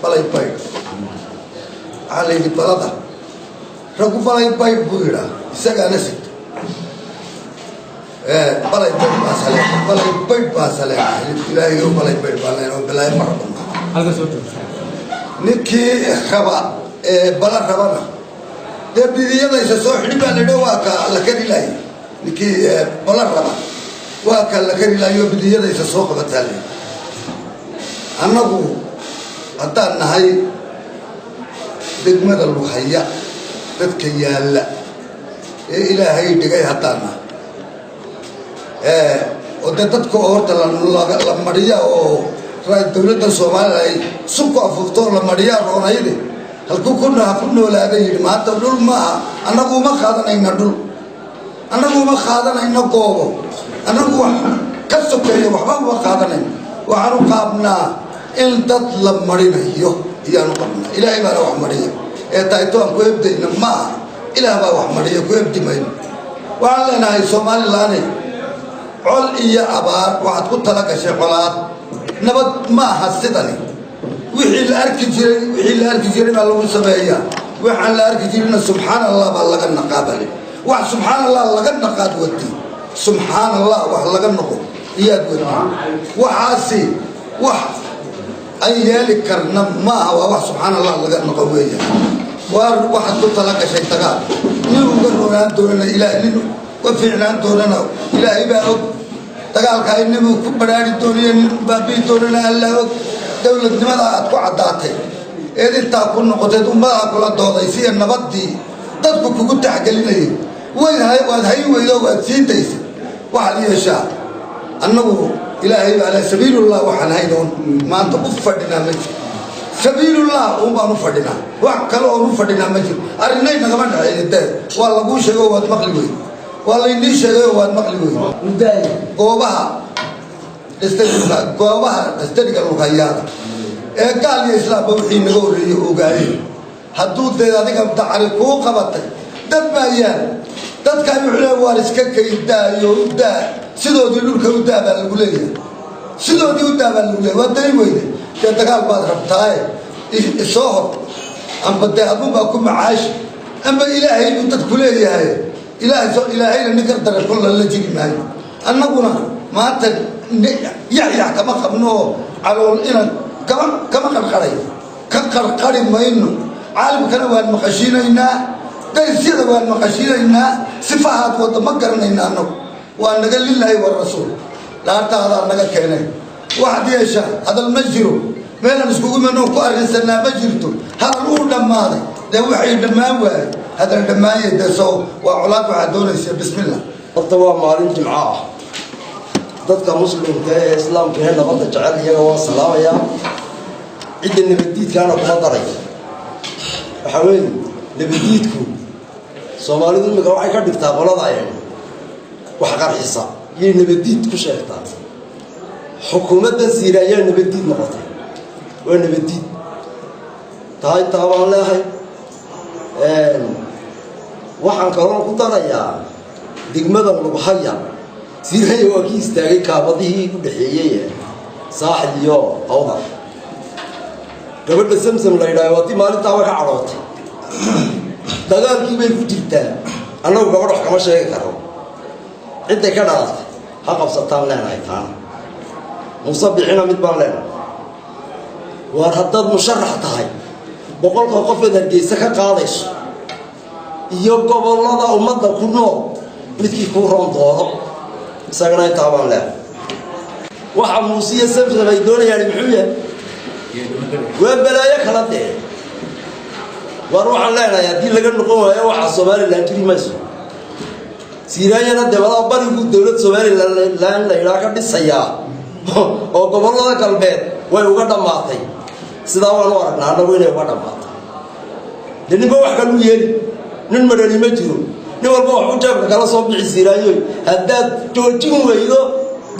Balay baydh waxaa la yidhi, balada raggu balay baydh buu yidhaa, isagaana sito. Balay baydh baasale, balay baydh baasale. Ilaahay, balay baydh baan leenahay, balaayo ma rabno. Ninkii raba ee bala rabana dee bidiyadaysa soo xidhi baa la yidhi, waa ka la kari laayay. Ninkii bala raba waa ka la kari laayo, bidiyadaysa soo qabataa la yidhi. Annagu haddaan nahay degmada Lughaya, dadka yaalla ee Ilaahay dhigay haddaan nahay, oo dee dadka oo horta la mariya oo dowladda Soomaalida ay sunku afuufto oo la mariyaa roonayde, halkuu kuna ku noolaada yidhi. Maanta dhul maaha, annagu uma qaadanayna dhul, annagu uma qaadanayno goobo, annagu wax ka sokeeyo waxba uma qaadanayno. Waxaanu qaabnaa in dad la marinayo iyaanu qabnaa. Ilaahay baana wax mariya ee taayto aan ku ebdayna maaha. Ilaah baa wax mariya, ku ebdi mayno. Waxaan leenahay, Somalilaane, col iyo abaar waxaad ku tala gashay colaad, nabad maaha sidani. Wixii la arki jiray, wixii la arki jiray baa lagu sameeyaa. Waxaan la arki jirina subxaan Allah baa laga naqaabale. Wax subxaan Allah laga naqaad wadi, subxaan Allah wax laga noqo iyaad wadi. Waxaasi wax aan yeeli karna maaha, waa wax subxaan Allah laga noqo weeya. Waa waxaad ku tala gashay dagaal. Nin uga roonaan doonana Ilaah, nin uga fiicnaan doonana Ilaahay baa og. Dagaalka inaguu ku badhaari dooniyo nin baabi'i doonana Allaa og. Dowladnimada aad ku caddaatay eed intaa ku noqoteed ummadaha kula dooday siya nabadii dadku kugu taxgelinayay wayd, waad hayn weydo, waad sii daysay. Waxaad yeeshaa, annagu Ilaahay baa le sabiilullah. Waxaan hayn oon maanta u fadhinaa ma jiro, sabiilullah uun baan u fadhinaa, wax kale oon u fadhinaa ma jiro. Arrinay nagama dhexeeyo. Dee waa laguu sheego, waad maqli wey, waa laynii sheegayo, waad maqli wey. Goobaha goobaha dhastariga Lughayaada ee gaal iyo islaamba wixii naga horreeyey ogaayeen, hadduu dee adiga dacari kuu qabatay, dad baa yaal. Dadkaan wuxuu leeya, waar iska kaydaayo, u daa sidoodii dhulka, u daa baa lagu leeyahay, sidoodii u daa baa lagu leeyahay. Waa dayn weyde, dee dagaal baad rabtaaye isoo hor amba dee adunbaa ku macaashi amba Ilaahay buu dadku leeyahay. Ilaahay soo Ilaahayna ninka dare kulla la jiri maayo. Annaguna maanta yaxyax kama qabno oo calool inaan kama qarqaray, ka qarqari mayno. Caalamkana waan maqashiinaynaa, darisyada waan maqashiinaynaa. Sifahaad wadda ma garanayna annagu, waa naga lilaahi wa rasuul. Dhaartaadaa naga keenay. Waxaad yeeshaa, hadal ma jiro, meelaan iskugu imanoo ku arrinsanaa ma jirto. Hadal uu dhammaaday, dee waxay dhammaan waayey, hadal dhammaanyay. Dee soo waa colaad waxaad doonaysa. Bismillah. Horta waa maalin Jimco ah. Dadka Muslimka ee Islaamka ee nabadda jecel iyaga waan salaamayaa, cidda nabaddiidkaana kuma daray. Waxaa weeye, nabaddiidku Soomaalidu imika waxay ka dhigtaa qolada wax qarxisa iyay nabaddiid ku sheegtaa. Xukuumaddan Siira ayaa nabaddiid noqotay, waa nabaddiid tahay, taa baan leehay. Waxaan kaloo ku darayaa degmada Lughaya, Siiraya waa kii istaagay kaabadihii u dhexeeyey Saaxil iyo Awdal. Gabadha Samsam la yidhahyo waa tii maalintaaba ka cadhootay, dagaalkii bay ku jirtaa. Annagu gabadh wax kama sheegi karo, cidday ka dhalatay ha qabsataan leenahay taana. Musabixina mid baan leenahay: waar haddaad musharax tahay, 100-ka qofeed Hargeysa ka qaadayso iyo gobollada ummadda ku nool midkii kuu roon doono. Isagana intaa baan leenahay. Waxa Muusiya Samsam ay doonayaan muxuu yahay? Waa balaayo kala dee. Waar waxaan leenahay, haddii laga noqon waayo waxaa, Somalilan jiri mayso. Siiraanyana dee wadaa barigu dowlad Somalilan la idhaa ka dhisayaa oo gobollada galbeed way uga dhammaatay. Sidaa waan u aragnaa annagu inay uga dhammaatay. Dee ninba wax kalu yeeli, nin madhani ma jiro, nin walba waxbuu jeebka kala soo bixi. Siiraanyoy, haddaad joojin weydo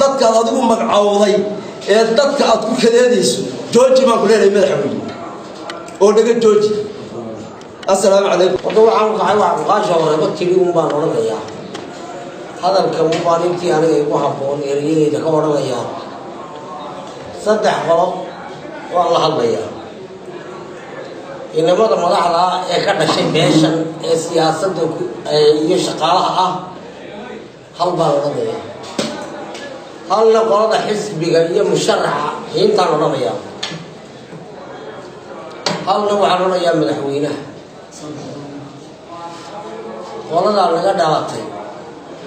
dadkaad adigu magcawday ee dadka aad ku kadeedayso, jooji baan ku leenahay, madaxweyne, oo dhaga jooji. Assalaamu calaykum. Horta waxaan kacay wax cuqaasha horeba tiri un baan odhanayaa. Hadalka un baan intii aniga igu habboon ereyadeyda ka odhanayaa. Saddex qolo waan la hadlayaa. Inamada madaxda ah ee ka dhashay meeshan ee siyaasadda iyo shaqaalaha ah, hal baan odhanaya, halna qolada xisbiga iyo musharaxa xiintaan odhanaya, halna waxaan odhanayaa madaxweynaha. Qoladaa naga dhalatay,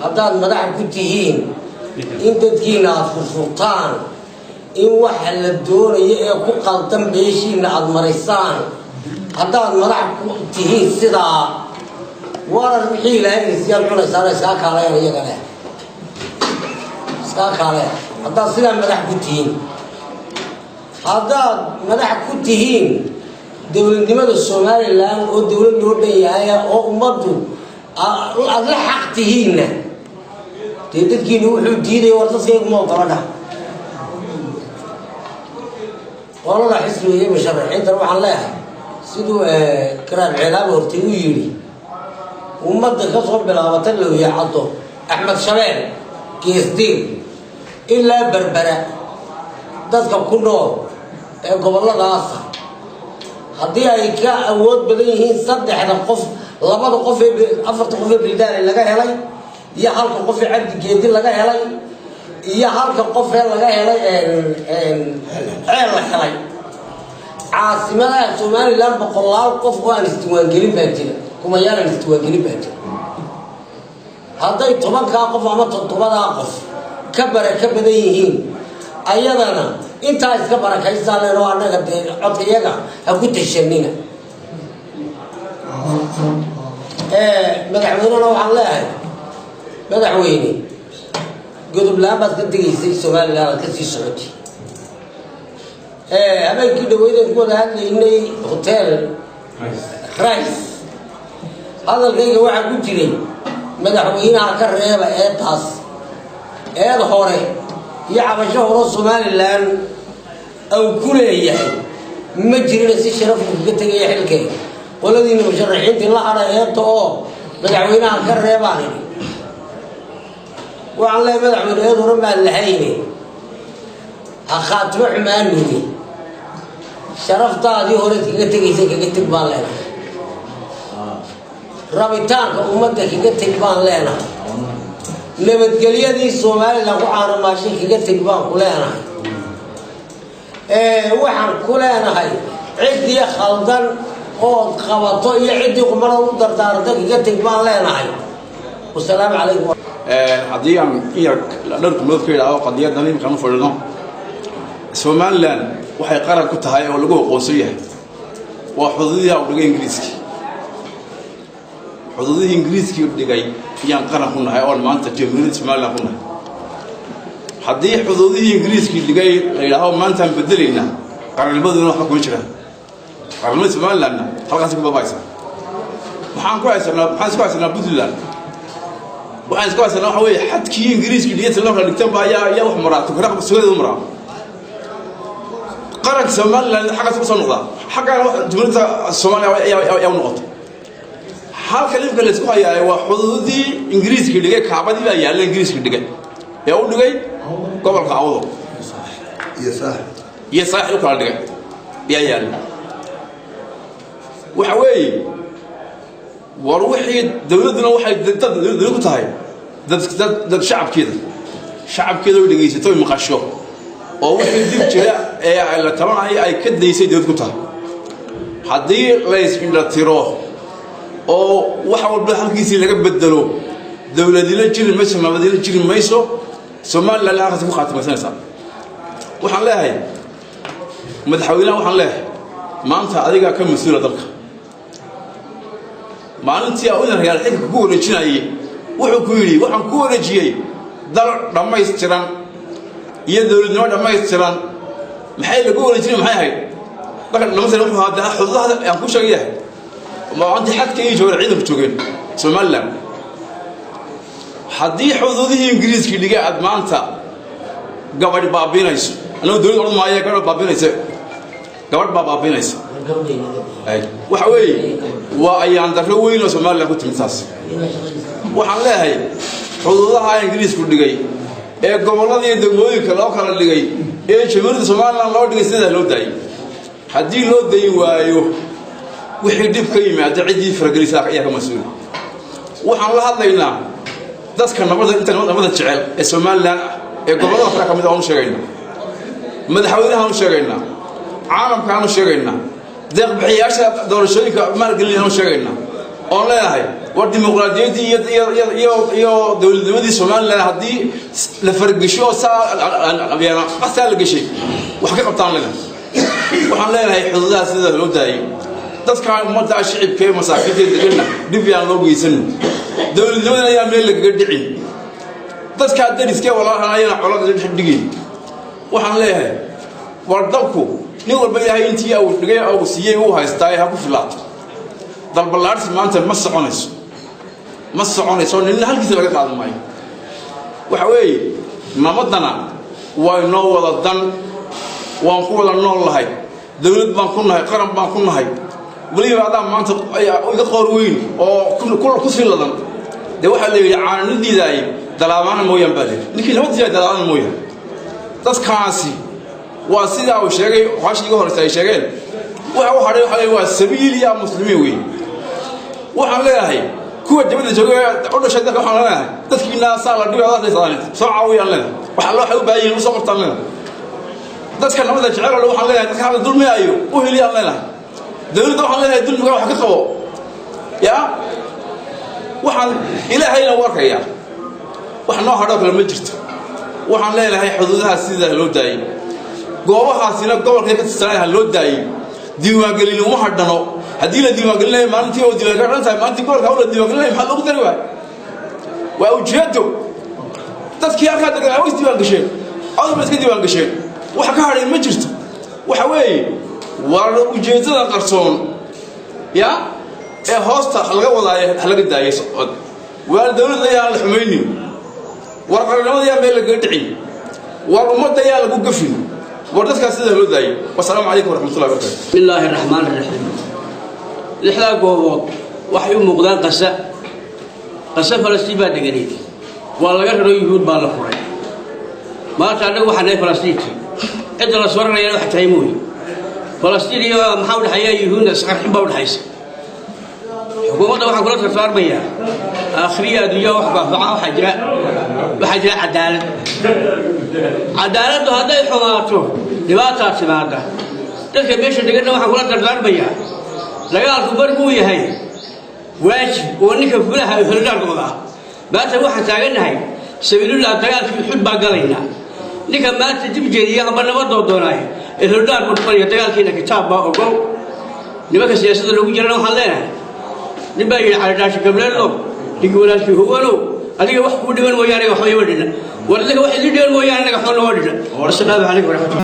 haddaad madax ku tihiin in dadkiina aada furfurtaan, in waxa la doonayo ee ku qaldan beeshiina aada maraysaan, haddaad madax ku tihiin sidaa, warar wixii Ilaahay siyaad cunaysaana iskaa kaaleyan, iyaga leh iskaa kaaleen. Haddaad sidaa madax ku tihiin, haddaad madax ku tihiin dowladnimada Somaliland oo dowlad loo dhan yahay oo ummaddu aada la xaq tihiinna, dee dadkiina wuxuu diidaya, war dadkaygu ma ogola dhah. Qolada xisbiga iyo musharaxiintan waxaan leeyahay, siduu Garaad Ceelaaba hortay u yidhi, ummadda ka soo bilaabata Lowya Caddo, Axmed Shabeel, Geesdiir ilaa Berbera, dadka ku nool ee gobolladaasa, haddii ay ka awood badan yihiin saddexda qof, labada qof ee afarta qof ee Bildaani laga helay iyo halka qof ee Cabdi Geedi laga helay iyo halka qof ee laga helay Ceel la helay, caasimadaha Somaliland boqolaal qof oo aan isdiiwaangelin baa jira, kumayaal aan isdiiwaangelin baa jira. Hadday 10-kaa qof ama toddobadaa qof ka baraka badan yihiin, ayadana intaa iska barakaysaa leen oo annaga dee codka iyaga ha ku tashanina. Madaxweynena waxaan leeyahay, madaxweyne, godob la-aan baad ka tegaysay Somaliland, aad kasii socotay. Habeenkii dhaweydeen ku wada hadlaynay Hotel Rice, hadalkayga waxaa ku jiray madaxweynaha ka reeba eedaas, eed hore iyo cabasho hore Somaliland au ku leeyahay ma jirina, si sharafku kaga tegaya xilkee. Qoladiina musharaxiintii la hadha eebta oo madaxweynaha ka reebaan idhi. Waxaan leeyahay, madaxweyne, eed hore maan lahayne, ha khaatimo xumaanine, sharaftaadii hore kaga tegaysa kaga teg baan leenahay, rabitaanka ummadda kaga teg baan leenahay, nabadgelyadii Somaliland ku caanamaashay kaga teg baan ku leenahay. Waxaan ku leenahay, ciddii khaldan ood qabato iyo ciddii qumada u dardaaranta kaga teg baan leenahay. Wasalaamu calaykum. Haddii aan in yar dhowr kelmadood ka idhaahdo qadiyaddan iminkaan u fadhino, Somaliland waxay qaran ku tahay oo lagu aqoonsan yahay waa xuduudihi u dhigay Ingiriiskii. Xuduudihii Ingiriiskii dhigay ayaan qaran ku nahay oon maanta Jamhuuriyadda Somaliland ku nahay. Haddii xuduudihii Ingiriiskii dhigay la yidhaaho maantaan bedelaynaa, qarannimaduna waxba kuma jiraan, qarannimada Somalilandna halkaasi ku baaba'aysa. Maxaan ku haysanaa? Maxaan isku haysanaa Puntland? Waxaan isku haysanaa waxa weeye xadkii Ingiriiskii dhigay loo kala dhigtan ba ayaa wax maraa Tukaraq sugadeedu maraa. Qaranka Somaliland xaggaas ku soo noqdaa, xaggaana wax Jumhuuriyadda Soomaaliya ayaa u noqotay. Halka dhibka la isku hayaa waa xuduudii Ingiriiskii dhigay, kaabadii baa yaalla Ingiriiskii dhigay ee u dhigay gobolka Awdo iyo Saaxib iyo Saaxil u kala dhigay ayaa yaalla. Waxa weeye, war wixii dawladduna waxay dad dawlad ku tahay dad shacabkeeda oy dhegaysato, oy maqasho, oo wixii dib jira ee la tabanayo ay ka daysay dawlad ku tahay. Haddii lays indha tiro oo wax walba halkiisii laga bedelo, dawladina jiri mayso, nabadina jiri mayso, Somaliland halkaasi ku khaatimaysanaysaa. Waxaan leeyahay madaxweynaha, waxaan leeyahay, maanta adigaa ka mas-uula dalka. Maalintii aa reyaal xilka ku wareejinayay wuxuu ku yidhi, waxaan ku wareejiyey dal dhammaystiran iyo dowladnimo dhammaystiran. Maxay lagu wareejinay? Maxay ahayd dalka dhammaystiran? Wuxuu ahaa xuduudaha aan ku sheegayahay, maalintii xadka iyo joogeen ciidanku joogeen Somaliland. Haddii xuduudihii Ingiriiskii dhigay aad maanta gabadh baabiinayso, annagu dowlad odhan maayo, gabadh baabiinaysa, gabadh baa baabiinaysa, waxa weeye waa ayaan darro weyn oo Somaliland ku timid. Taas waxaan leeyahay, xuduudaha Ingiriisku dhigay ee gobollada iyo degmooyinka loo kala dhigay ee Jamhuuriyadda Somaliland loo dhigay, sidaa loo daayay. Haddii loo dayi waayo Wixii dhib ka yimaada, ciddii faragelisa ayaa ka mas-uula. Waxaan la hadlaynaa dadka nabadda, inta nabadda jecel ee Somaliland ah ee gobollada kale ka mid ah. Waanu sheegaynaa madaxweynahaanu sheegaynaa, caalamkaanu sheegaynaa, deeqbixiyaasha doorashooyinka maalgelinaanu sheegaynaa, oon leenahay: war dimuqraadiyaddii iyo dowladnimadii Somaliland haddii la fargesho oo saa la geshay, wax ka qabtaan leenahay. Waxaan leenahay xuduudaha sida loo daayay dadkaa ummadda shicibka ee masaakiinta deganna dhib yaan loo geysanin, dowladnimadan ayaa meel lagaga dhicin, dadkaa dariskee walaalhan ayana colada dhigin. Waxaan leeyahay, war dalku nin walba Ilaahay intii uu dhigay uu siiyey uu haystaa, ha ku filaato. Dalballaarsi maanta ma soconayso, ma soconayso. Nina halkiisa laga qaadan maayo. Waxa weeye, nabaddana waa inoo wada dan, waan ku wada nool lahay, dowlad baan ku nahay, qaran baan ku nahay. Weliba adaa maanta iga qoor weyn oo ku sii ladan. Dee waxaa la yidhi, caanani diidaayey dalaabaana mooyaan baa layidhi. Ninkii nabad diidaay dalaabaana mooyaan. Dadkaasi waa sidaa uu sheegay, waxaashii iga horeysa ay sheegeen. Waxa u hadhay waxa waa sabiil ya muslimiin wey. Waxaan leeyahay kuwa dibadda jooga u dhashay dalka, waxaan leeyahay dadkiina saa la dhibay soo caawiyaan leeyahay. Waxa loo waxay u baahan yihiin usoo qabtaan leeyahay. Dadka nabadda jecel oo waxaan leeyahay, dadka hadda dulmiyaayo u heliyaan leeyahay. Dowladda waxaan leeyahay, dulmiga wax ka qabo. Ya waxaan Ilaahayna u arkayaa, wax noo hadhoo kale ma jirto. Waxaan leenahay xuduudaha sidaa loo daayey, goobahaasina gobolkay ka tirsanaa loo daayey. Diiwaangelin uma hadhano. Haddii la diiwaangelinayo maalintii oo diiwaan ka dhan tahay, maalintii gobolka hawla diiwaangelinaya, maxaa loogu dari waay? Waa ujeedo. Dadkii halkaa degan way is diiwaan gasheen, codod ba iska diiwaan gasheen, wax ka hadhay ma jirto. Waxa weeye, waa ujeeddada qarsoon ya ee hoosta laga wadaayo laga daayay. Waa dowladda ayaan la xumaynin, war qarannimada yaa meel lagaga dhicin, war ummadda yaa lagu gafin, war dadkaas sidaa loo daayay. Wasalaamu calaykum waraxmatullahi barakatu. بسم الله الرحمن الرحيم. Lixdaa goobood waxay u muuqdaan Qasa. Qasa Falastiin baa deganayd, waa laga raro, Yuhuud baa la furay. Maanta annagu waxaa nahay Falastiinti, cidda la soo rarayana waxa tahay mooye. Falastiin iyo maxaa udhexeeya? Yuhuudna isqarxin baa udhexaysa. Xukuumadda waxaan kula tartaarmayaa, aakhiriya adduunya wax baafaca waxaa jira cadaalad. Cadaaladdu hadday xumaato, dhibaataa timaada. Dadka meesha deganna waxaan kula dardaarmayaa, dagaalku bar buu yahay waajib oo ninka fulaha heldaarkooda ah. Maanta waxaan taagannahay sabiilullah, dagaalkii Uxud baa galaynaa. Ninka maanta dib jeediya amba nabadoo doonaayo ehludhaar buu noqonaya. Dagaalkiina kitaab baa ogol. Nimanka siyaasadda loogu jirana waxaan leenahay, nin baa yidhi: "Calidhaashi gableelow, ninki walaalkii huwanow, adiga wax kuu dhiman mooyaane waxba ima dhina. War idinka wax idin dhiman mooyaane, anaga waxba nooma dhina." Wasalaamu calaykum waraxmatullah.